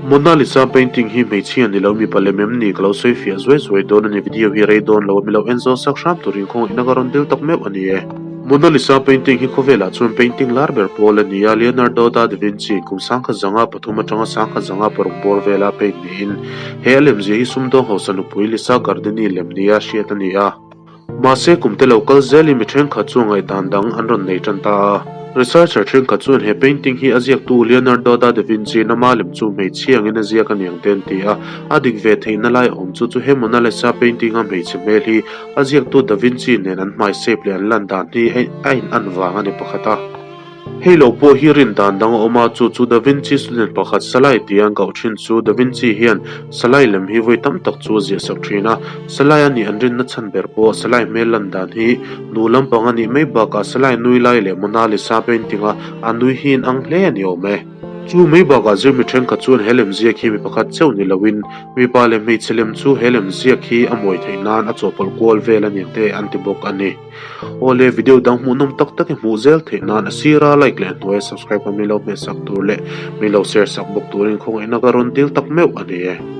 Mona Lisa painting hi hmeichhia ni lo mipa lem em ni ka lo sawi fiah zuai zuai dawn a ni video hi rei dawn lo a mi lo en zawn sak hram turin khawngaihna ka rawn dil tak meuh a ni e. Mona Lisa painting hi khawvelah chuan painting lar ber pawl a ni a, Leonardo da Vinci kum 1003 atanga 1006 bawr vela paint niin he a lemzia hi sumdawng hausa nupui Lisa Gardini lem nia hriat a ni a. Mahse kum te lo kal zelin mi thenkhat chu ngaihdan dang an rawn nei tan ta a. Researcher thenkhat chuan he painting hi a ziaktu Leonardo da da Vinci nama lem chu hmeichhia angin a ziak a niang te an ti a. A dik ve theihna lai a awm chu chu he Mona Lisa painting a hmeichhe hmel hi a ziaktu da Vinci nen an hmai shape leh an lan dan hi a in an vang a ni pakhat a. Hei lo pawh hi rin dan dang a awm a, chu chu Da Vinci student pakhat Salai tia an koh thin chu Da Vinci hian Salai lem hi vawi tam tak chu a ziah sak thin a, Salai a nih an rinna chhan ber pawh Salai hmel lan dan hi nu lampang a nih mai bakah Salai nui lai leh Mona Lisa painting a a nui hi in ang hle a ni awm e. Chu mai bakah zirmi thenkhat chuan he lem ziak hi mi pakhat chauh ni loin mipa leh hmeichhe lem chu he lem ziak hi a mawi theih nan a chawhpawlh kual vel a niang te an ti bawk a ni. Awle video dang hmuhnawm tak tak i hmuh zel theih nan a sira like leh hnuaia subscribe a min lo hmeh sak tur leh min lo share sak bawk turin khawngaihna ka rawn dil tak meuh a ni e.